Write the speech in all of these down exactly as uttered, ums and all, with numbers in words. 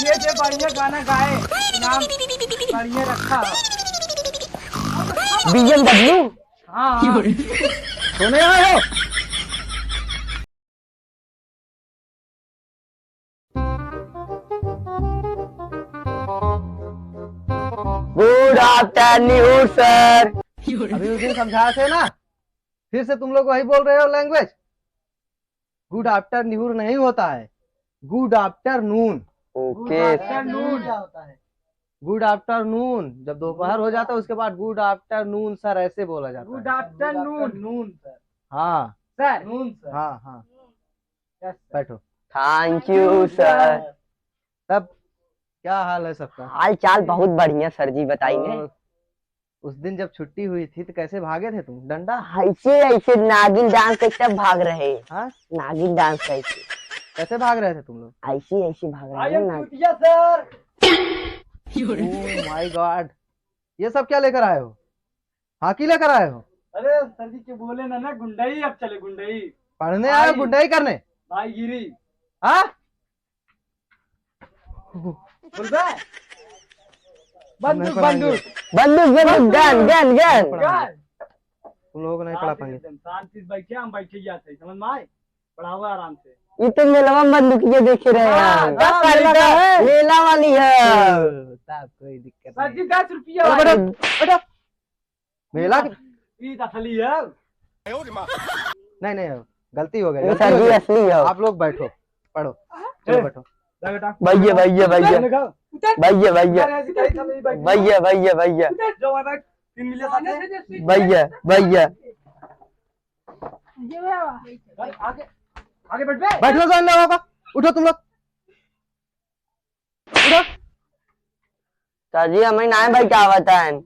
ये, ये बढ़िया गाना गाए, इनाम बढ़िया रखा। B M W? हाँ, हाँ। सोने आए हो? Good afternoon, sir। अभी उस दिन समझाए थे ना, फिर से तुम लोग वही बोल रहे हो language। Good afternoon नहीं होता है, good afternoon। OK। Good afternoon क्या होता है? Good afternoon, जब दोपहर हो जाता है, उसके बाद good afternoon sir ऐसे बोला जाता है। Good afternoon। Good afternoon sir। हाँ। Sir। Noon sir। हाँ, हाँ। Yes sir। बैठो। Thank you sir। तब क्या हाल है सबका? हाल चाल बहुत बढ़िया sir जी, बताइए। तो उस दिन जब छुट्टी हुई थी तो कैसे भागे थे तुम? डंडा? ऐसे, ऐसे नागिन dance करके भाग रहे। हाँ? नागिन dance करके। कैसे भाग रहे थे तुम लोग? ऐसे, ऐसे भाग रहे हैं ना। चूतिया sir। Oh my God, ये सब क्या लेकर आए हो? हॉकी लेकर आए हो? अरे sir जी के बोले ना, ना गुंडई, अब चले गुंडई। पढ़ने आए हो, भाई। गुंडई करने? भाईगिरी। हाँ? बोल बे। बंदूक, नहीं पढ़ाएंगे। बंदूक। बंदूक, बंदूक, gun, gun, gun। नहीं पढ़ाएंगे। Gun। तुम लोगों को नहीं पढ़ा पाएंगे। शांति से एकदम, शांति से बैठे, हम बैठे ही जाते हैं, समझ में आए? पढ़ाओ आराम से। ये तो मेलवा में बंदूकिया देखे रहे हैं। हाँ, हाँ, बस, मेला है। मेला वाली है। तो, तब कोई दिक्कत नहीं। सर जी, दस रुपया चलो, वाली। बैठो, बैठो। मेला की ई तो असली है। नहीं, नहीं, गलती हो गई, ये गलती सर हो जी गई। असली है। आप लोग बैठो, पढ़ो। चलो, ए, बैठो। जा बेटा। भैया, भैया, भैया। उतर, उतर। भैया, भैया। उतर, ऐसी कहीं से नहीं बैठी। भैया, भैया, भैया। उतर, जाओ, बैठ। तीन मिले साथ में। भैया, भैया। ये बाबा। चल, आगे, आगे बैठ बे। बैठ लो, जान लो बाबा। उठो तुम लोग। उठो। चाची, हमें ना बैठावत है।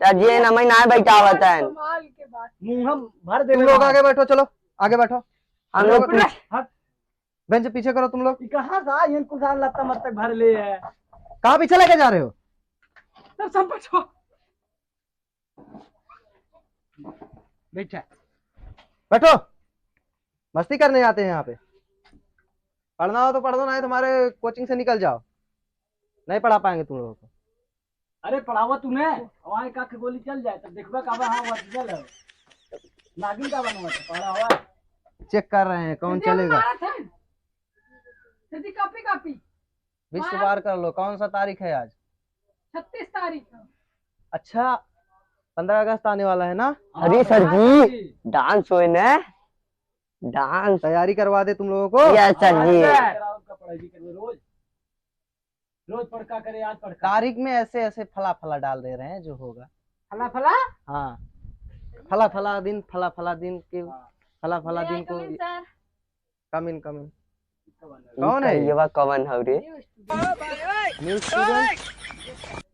चाची, हमें ना बैठावत है। संभाल के बात। मुंह हम भर दे तुम लोग बाबा। आगे बैठो, चलो, आगे बैठो। हम लोग तुम लोग पीछे, हट। बेंच पीछे करो तुम लोग। ये कहाँ से आई? इनको साल लत्ता मत तक भर ले है। कहाँ पीछे लेके जा रहे हो? सर, संपर्क हो। बैठा। बैठो, मस्ती करने आते हैं यहाँ पे। पढ़ना हो तो पढ़ो, नहीं तुम्हारे कोचिंग से निकल जाओ, नहीं पढ़ा पाएंगे तुम लोगों को। अरे पढ़ावा तूने, वहाँ एक आंख गोली चल जाए तब देखबे का बा, हाँ, वो चल है। नागिन का बनवा था, पढ़ा हुआ। चेक कर रहे हैं कौन चलेगा। मारा था। जल्दी कॉपी, कॉपी। विश्व बार कर लो, कौन सा तारीख है आज? छत्तीस तारीख है। अच्छा, पन्द्रह अगस्त आने वाला है ना? अरे सर जी, डांस होए ना, डांस। तैयारी करवा दे तुम लोगों को। यस सर जी। कराओ, का पढ़ाई भी करवे रोज, रोज पढ़ का करे, आज पढ़ का। तारीख में ऐसे ऐसे फला फला डाल दे रहे हैं, जो होगा। फला फला? हाँ, फला फला दिन, फला फला दिन के, हाँ। फला फला दिन को। Come in, come in। कौन है ये? ये बा कौन है रे? New student। New student?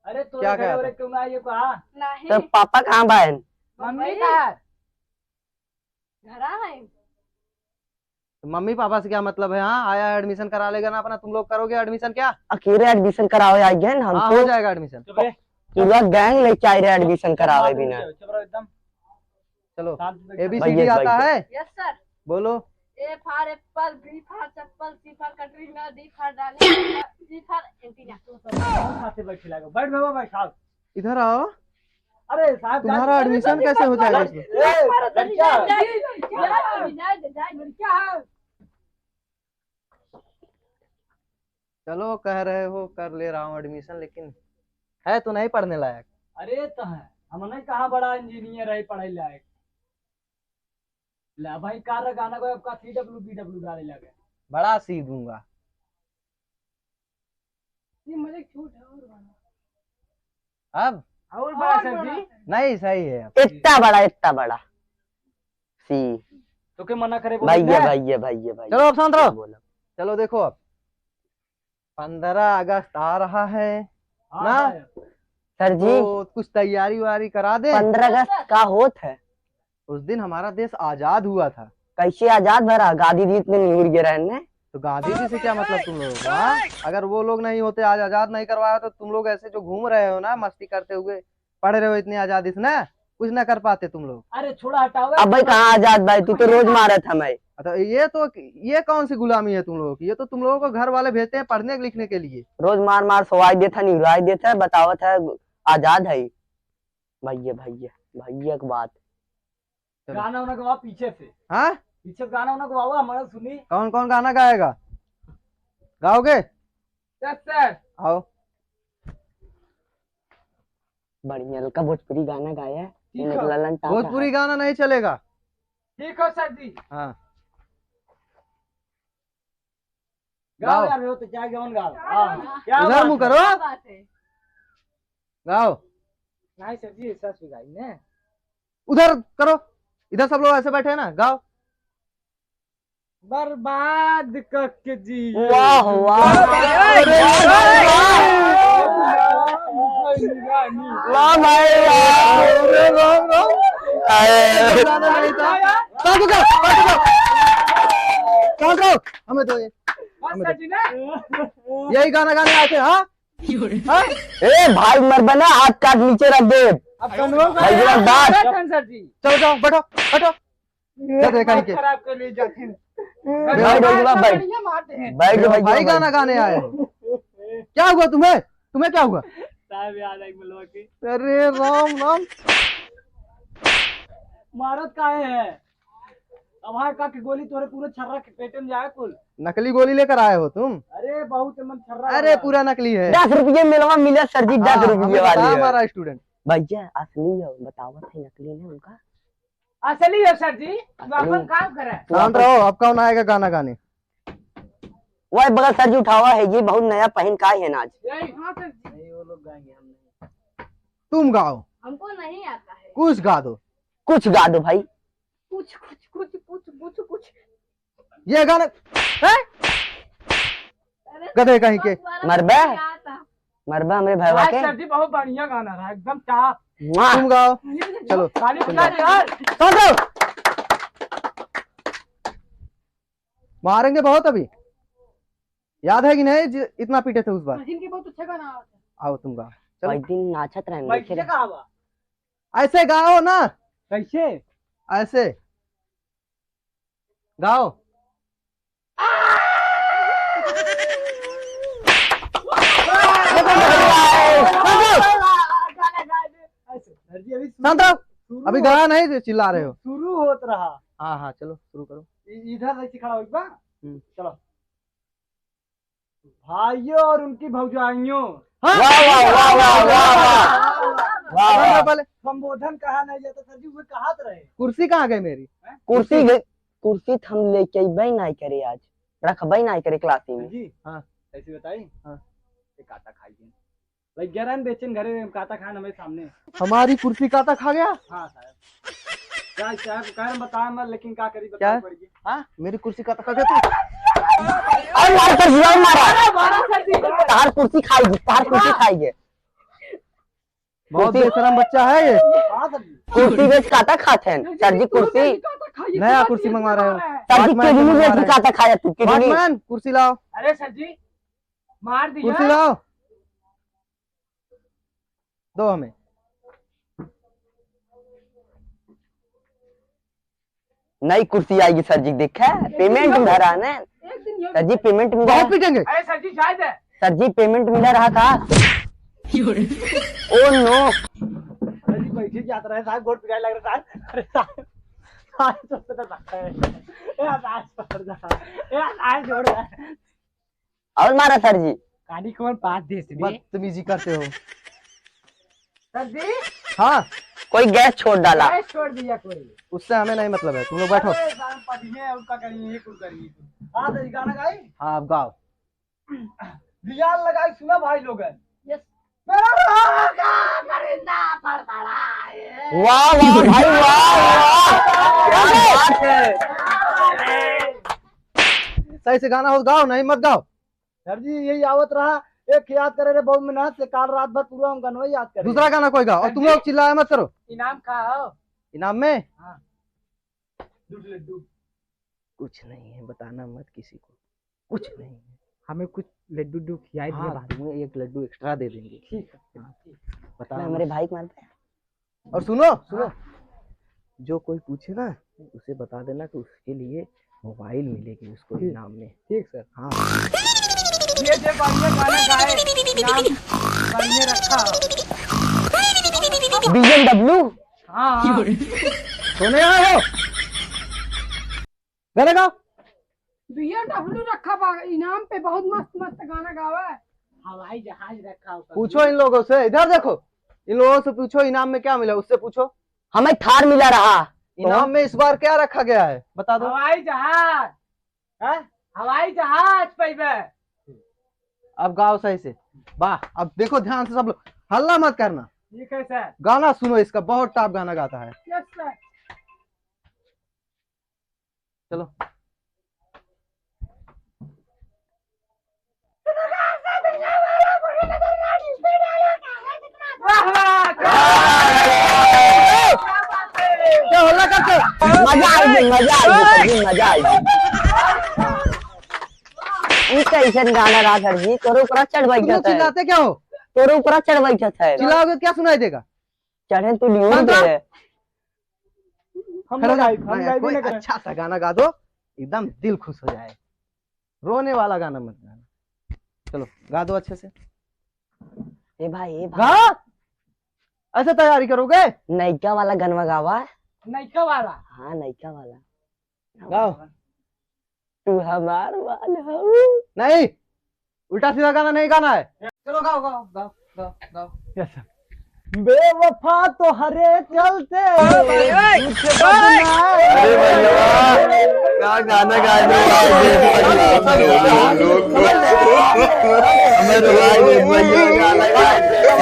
अरे, तो क्या घर कहता? और एक तुम आइए कहा? नहीं। तो पापा कहाँ बा? मम्मी का? घरा है। तो मम्मी पापा से क्या मतलब है? हाँ, आया है, admission करा लेगा ना अपना, तुम लोग करोगे admission क्या? अकेले admission करावे आई गए ना हम हाँ, तो। हो जाएगा admission। चुप रहे। पूरा gang लेके आए रहे admission करावे बिना। चुप रहो एकदम। चलो, शांत से A B C D भैया, आता भैया। है? Yes sir। बोलो। A for apple, B for चप्पल, C for कटरीना, D for डार्लिंग, E for एंटीना। कौन साथे बैठे लागो? बैठ बाबा, बैठ, आओ। इधर आओ। अरे साहब, तुम्हारा admission कैसे हो जाएगा इसमें? ए, लड़कियां। चलो, कह रहे हो कर ले रहा हूँ admission, लेकिन है तो नहीं पढ़ने लायक। अरे तो है, हम नहीं कहाँ बड़ा engineer है पढ़े लायक। ले भाई, कार गाना को आपका C W B W डाले लगे। बड़ा C दूंगा। ये मुझे छूट है और बड़ा। अब? और बड़ा और सर बड़ा जी? सर। नहीं, सही है अब। इतना बड़ा, इतना बड़ा। C। तो के मना करे बोले भैया, ना? भैया, भैया, भैया। चलो, अब शांत रहो। बोलो। चलो, देखो अब। पन्द्रह अगस्त आ रहा है हाँ, ना? हाँ। सर जी। तो कुछ तैयारी वारी करा दे। पन्द्रह अगस्त का होत है? उस दिन हमारा देश आजाद हुआ था। कैसे आजाद भरा? गांधी जी इतने निहुर गए रहे ने। तो गांधी जी से क्या मतलब तुम लोगों को, हाँ? अगर वो लोग नहीं होते, आज आजाद नहीं करवाया, तो तुम लोग ऐसे जो घूम रहे हो ना, मस्ती करते हुए, पढ़ रहे हो इतनी आजादी से ना, कुछ ना कर पाते तुम लोग। अरे छोड़ा, हटाओ। अब भाई कहाँ आजाद भाई, तू तो रोज मारत हमें। अच्छा, ये तो, ये कौन सी गुलामी है तुम लोगों की? ये तो तुम लोगों को घर वाले भेजते हैं पढ़ने लिखने के लिए। रोज मार मार सोवाई देत है, निहुराई देत है, बतावत है आजाद है। भैया, भैया, भैया की बात। चलो। गाना उना गवा पीछे से। हाँ? पीछे से गाना उना गवावा, हमारा सुनी। कौन कौन गाना गाएगा? गाओगे? यस सर। आओ। बढ़िया हल्का भोजपुरी गाना गाया है। ठीक इन्हें है। ललन टाटा भोजपुरी है। गाना नहीं चलेगा। ठीक हो सर जी। हाँ। गाओ गाओ। यार, हो तो क्या गावन गाओ। हाँ, क्या उधर बात मुंह है? करो। क्या बात है? गाओ। नहीं सर जी, ऐसा सुनाई ने। उधर करो, इधर सब लोग ऐसे बैठे हैं ना, गाओ। बर्बाद करके जी। वाह, वाह। अरे, वाह भाई, वाह। अरे, राम, राम। अरे। गाना नहीं था। काटो, काटो, काटो। काटो, हमें दो ये। बस हमें दो। सर जी ने। यही गाना गाने आए थे, हाँ? हाँ? ए भाई, मर बना, हाथ काट नीचे रख दे। अब कौन होगा? भाई, जरा बात। बैठन सर जी। चलो, जाओ, बैठो, बैठो। क्या देखा इनके? खराब कर लिए जाते हैं। बैठ, बैठ, बैठ, बैठ। बढ़िया मारते हैं। बैठ, बैठ, भाई, बैठ। गाना गाने आए हो। क्या हुआ तुम्हें? तुम्हें क्या हुआ? साहब याद आई मिलवा के। अरे राम, राम। मारत काहे है? अब हाँ का के गोली तोरे पूरे छर्रा के पेटे में जाए कुल। नकली गोली लेकर आए हो तुम? अरे बहुत मन छर्रा अरे वाला। पूरा नकली है। दस रुपये मिलवा मिला सर जी, हाँ, दस रुपये हमें वाली बताया है। हमारा स्टूडेंट। भैया असली है, बतावत है नकली नहीं उनका। असली है सर जी, तू असली। अपन काम करे। शांत रहो, अब कौन आएगा गाना गाने? वह बगल सर जी उठावा है, ये बहुत नया पहन का है ना आज। यही, हाँ सर जी। नहीं, वो लोग गाएंगे, हम नहीं। तुम गाओ। हमको नहीं आता है। कुछ गा दो। कुछ गा दो भाई। कुछ, कुछ, कुछ, कुछ, कुछ, कुछ। ये गाना, हैं? अरे गधे कहीं के। बहुत बार मरबे? नहीं आता। मरबा हमरे भैया भाई के। सर जी, बहुत बढ़िया गाना रहा, एकदम चाह। वाह। तुम गाओ। चलो। ताली बजा दे यार। शांत रहो। मारेंगे बहुत अभी। याद है कि नहीं, जि-, इतना पीटे थे उस बार? सचिन के बहुत अच्छा गाना आता है। आओ तुम गाओ। चलो। भाई दिन नाचत रहे, भाई देखे रहे। कहाँ बा? ऐसे गाओ ना। कैसे? ऐसे। गाओ। शांत रहो। अभी गाना नहीं, चिल्ला रहे हो। शुरू होत रहा। हाँ, हाँ, चलो, शुरू करो। इ-, इधर से खड़ा हो, एक बार। हम्म। चलो। भाइयों और उनकी भौजाइयों। हाँ। वाह, वाह, वाह। वाह, वाह। पहले संबोधन कहा नहीं जाता सर जी, वो कहा तो रहे। कुर्सी कहाँ गई मेरी? हैं? कुर्सी गई, कुर्सी तो हम लेके अइबे नहीं करे आज, रखबे नहीं करे क्लासी में। जी। हाँ। ऐसी बताई? हाँ। एक आटा खाई दिन। लग गया रहन बेचन घरे में काता खान हमें सामने। हमारी कुर्सी काता खा गया? हाँ साहब। क्या साहब, कह रहे बताया मत, लेकिन क्या करी, क्या? बताना पड़ गया। हाँ? मेरी कुर्सी काता खा गया तू? अरे मार कर जुआ मारा। अरे मारा सर जी। तार कुर्सी खाई, तार कुर्सी हाँ। खाई है। बहुत कुर्सी बेशरम बच्चा है ये। हाँ सर जी। कुर्सी बेच काता खाते हैं। सर जी, कुर्सी। नया कुर्सी मंगवा रहे हो। सर जी, वॉचमैन से किडनी मंगवा बेच रहे हैं। काता खाया तू, किडनी। वॉचमैन, कुर्सी लाओ। अरे सर जी, मार दिया। कुर्सी लाओ। दो हमें। नई कुर्सी आएगी सर जी, देखा? एक दिन पेमेंट में धरा है ना? एक दिन सर जी, पेमेंट में बहुत धरा। पीटेंगे। अरे सर जी, जाए दे। सर जी, पेमेंट मिला रहा था। Oh no। सर जी, बैठे जात रहे, साहब, गोड़ पिराए लग रहे, साहब। अरे साहब, साहब, तो पता लगता है। ए, साहब, छोड़ दे। ए, साहब, छोड़ दे। और मारा सर जी। काली कौन पास देश में? बदतमीजी करते हो। सर जी। हाँ। कोई गैस छोड़ डाला। गैस छोड़ दिया कोई। उससे हमें नहीं मतलब है, तुम लोग बैठो। अरे, गाना पढ़िए, उनका करिए, ये कुल करिए। हाँ, तो ये गाना गाई? हाँ, आप गाओ। दिया लगाई, सुना भाई लोगन। यस। मेरा रोगा परिंदा फड़फड़ाए। वाह, वाह, भाई, वाह, वाह। क्या बात है। सही से गाना हो, गाओ, नहीं मत गाओ। सर जी, यही आवत रहा, एक याद करे रे, बहुत मेहनत से काल रात भर पूरा हम गनवा याद करे। दूसरा गाना कोई गाओ, और तुम लोग चिल्लाया मत करो। इनाम का हो? इनाम में? हाँ। दूध लड्डू। कुछ नहीं है, बताना मत किसी को, कुछ नहीं है। हमें कुछ लड्डू उड्डू खियाई दिए हाँ, बाद में। तुम्हें एक लड्डू एक्स्ट्रा दे देंगे। ठीक है, हाँ। ठीक। बताना हमारे मत। भाई को मारते हैं। और सुनो, सुनो, हाँ। जो कोई पूछे ना, उसे बता देना कि उसके लिए मोबाइल मिलेगी उसको ठीक। इनाम में। ठीक सर। हाँ। ये जे बढ़िया गाना गाए, इनाम बढ़िया रखा। बीएमडब्ल्यू। हाँ, हाँ। सोने आए हो? गाना गाओ। बीएमडब्ल्यू रखा बा इनाम पे, बहुत मस्त मस्त गाना गावे। हवाई जहाज रखा हो। पूछो इन लोगों से, इधर देखो, इन लोगों से पूछो इनाम में क्या मिला, उससे पूछो। हमें थार मिला रहा। इनाम में इस बार क्या रखा गया है, बता दो। हवाई जहाज। हैं? हवाई जहाज पैबे। अब गाओ सही से। वाह, अब देखो ध्यान से सब लोग, हल्ला मत करना। ठीक है सर। गाना सुनो इसका, बहुत टॉप गाना गाता है। यस सर। चलो। वाह, वाह, क्या बात है। क्या हल्ला करते हो? मजा आई गई, मजा आई गई, सर जी, मजा आई गई। ई कैसन गाना रहा सर जी? तोरे ऊपर चढ़ तुम लोग बैठत है। चिल्लाते क्या हो? तोरे ऊपर चढ़ बैठत है। चिल्लाओगे क्या सुनाई देगा? चढ़े तू लियोर शांत रहो। दे। हम खड़ा ना हो जा। गाइब, हम भाई, गाइब ही कोई ना करें। अच्छा सा गाना गा दो, एकदम दिल खुश हो जाए। रोने वाला गाना मत गाना। चलो, गा दो अच्छे से। ए भाई, ए भाई। गा। ऐसे तैयारी करोगे? नयका वाला गनवा गावा। नयका वाला? हाँ, नयका वाला। गाओ। तू हमार माल हऊ। नहीं, उल्टा सीधा गाना नहीं गाना है। चलो गाओ, गाओ, गाओ, गाओ, गाओ। यस सर। बेवफा तोहरे चलते ओए भाई, ओए, झूठ ओए। बदनाम। अरे भैया, क्या गाना गा रहे हो? हमें तो भाई, भैया, गाना गा रहे हो।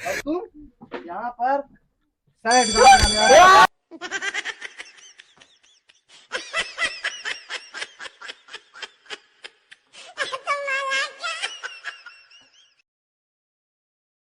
और तुम यहाँ पर सैड गाना गाने वाले।